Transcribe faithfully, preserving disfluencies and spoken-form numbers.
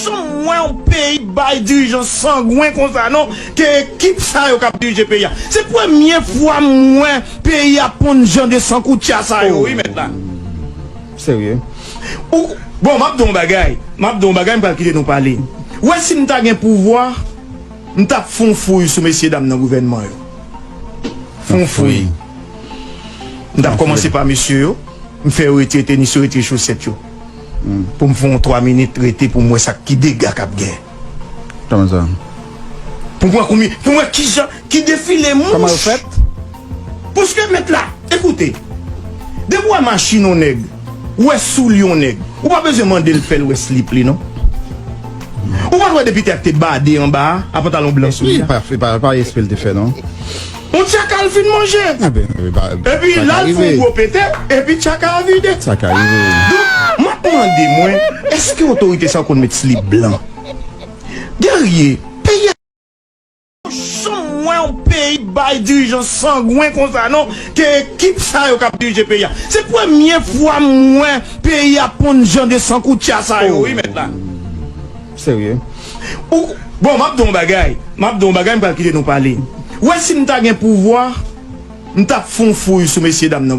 Janm wè yon peyi bay dirijan sangwen konsa non, ke ekip sa yo k ap dirije peyi a. Se premye fwa m wè peyi a ponn jan de sankoutya sa yo, wi, mèt la. Serye. Ou, bon, m ap di w yon bagay. M ap di w yon bagay, m pral kite nou pale. Ou wè, si m ta gen pouvwa, m t ap fè yon fouy sou mesye dam nan gouvènman yo. Fè yon fouy. M t ap kòmanse pa mesye yo. M fè yo retire tenis yo, retire chosèt yo. Pou m fè yon twa minit rete pou m wè sa ki dega k ap gen. Kòman sa? Pou m wè konbyen, pou m wè kijan, ki defile mouch. Kòman yo fèt? Paske mèt la, ekoute, depi w wè machin yon nèg, ou wè soulye yon nèg, ou pa bezwen mande l fè l wè slip li non. Ou pa t wè depi tè a te bade anba a, a pantalon blan soulye a? Pa, pa, pa espre l te fè non. Yon tchaka l fin manje. Epi l al fè yon gwo pete, epi tchaka a vide. Sa ka rive. Donk, m ap mande mwen, èske otorite sa yo konn met slip blan? Guerrier, peyi a. Janm wè yon peyi bay dirijan sangwen konsa non, ke ekip sa yo k ap dirije peyi a. Se premye fwa m wè peyi a ponn jan de sankoutya sa yo, wi, mèt la. Serye. Ou, bon, m ap di w yon bagay. M ap di w yon bagay, m pral kite nou pale. Ou wè, si m ta gen pouvwa, m t ap fè yon fouy sou mesye dam nan